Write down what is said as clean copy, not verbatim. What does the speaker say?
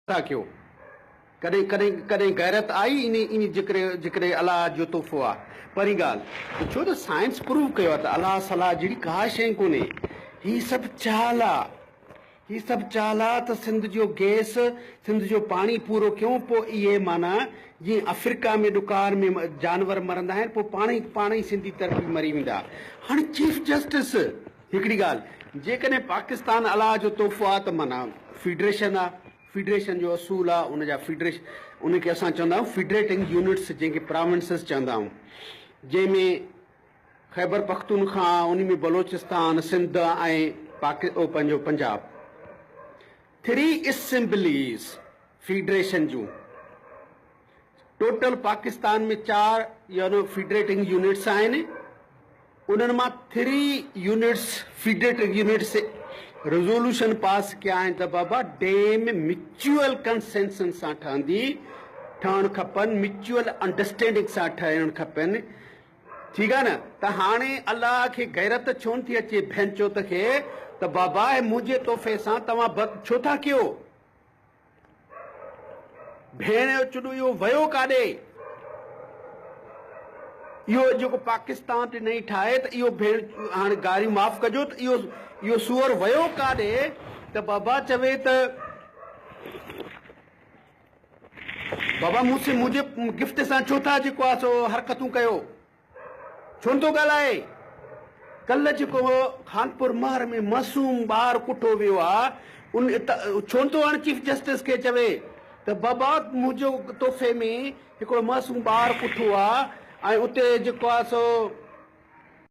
ٿا ڪيو؟ ڪڏهن ڪڏهن ڪڏهن غيرت آئي انهي انهي جيڪڏهن جيڪڏهن الله جو تحفو آ پرين ڳالهه ته ڇو ته سائنس پروو ڪيو آ ته الله صلاح جهڙي ڪا شيء ڪونهي هي سڀ چال آ هي سڀ چال آ ته سنڌ جو گئس سنڌ جو پاڻي پورو ڪيون پوء اهي معنيٰ جيئن افريقا ۾ ڏڪار ۾ جانور مرندا آهن پوء پاڻ ئي پاڻ ئي سنڌي ترپي مري ويندا هاڻي چيف جسٽس هڪڙي ڳالهه جيڪڏهن پاڪستان الله جو تحفو آ ته معنيٰ فيڊريشن آ، فيڊريشن جو اصول آ ان جا فيڊريش ان کي اسان چوندا آهيون فيڊريٽنگ يونٽس جنهن کي پراونسز چوندا آهيون جنهن ۾ خيبر پختونخوا ان ۾ بلوچستان سنڌ ۽ پاڪ او پنهنجو پنجاب ٿري اسمبليز فيڊريشن جون ٽوٽل پاڪستان ۾ چار يعني فيڊريٽنگ يونٽس آهن انهن مان three units federating units resolution pass ڪيا آهن ته بابا ڊيم ميچوئل ڪنسينسن سان ٺهندي ٺهڻ کپن ميچوئل انڊرسٽينڊنگ سان ٺهڻ کپن ٺيڪ آهي نه ته هاڻي الله کي غيرت ڇو نه ٿي اچي ڀينچوت کي ته بابا هي منهنجي تحفي سان توهان بد ڇو ٿا ڪيو ڀيڻ جو چڏو اهو ويو ڪاڏي؟ اهو جيڪو پاڪستان ڏنئي ٺاهي ته اهو ڀيڻ هاڻي گاريون معاف ڪجو ته اهو اهو سوئر ويو ڪاڏي ته بابا چوي ته بابا مون سي منهنجي گفٽ سان ڇو ٿا جيڪو آ سو حرڪتون ڪيو؟ ڇو نٿو ڳالهائي؟ ڪلهه جيڪو خانپور مهر ۾ معصوم ٻار ڪٺو ويو آ ان ڇو نٿو هاڻي چيف جسٽس کي چوي ته بابا منهنجو تحفي ۾ هڪڙو معصوم ٻار ڪٺو آ ۽ اتي جيڪو آ سو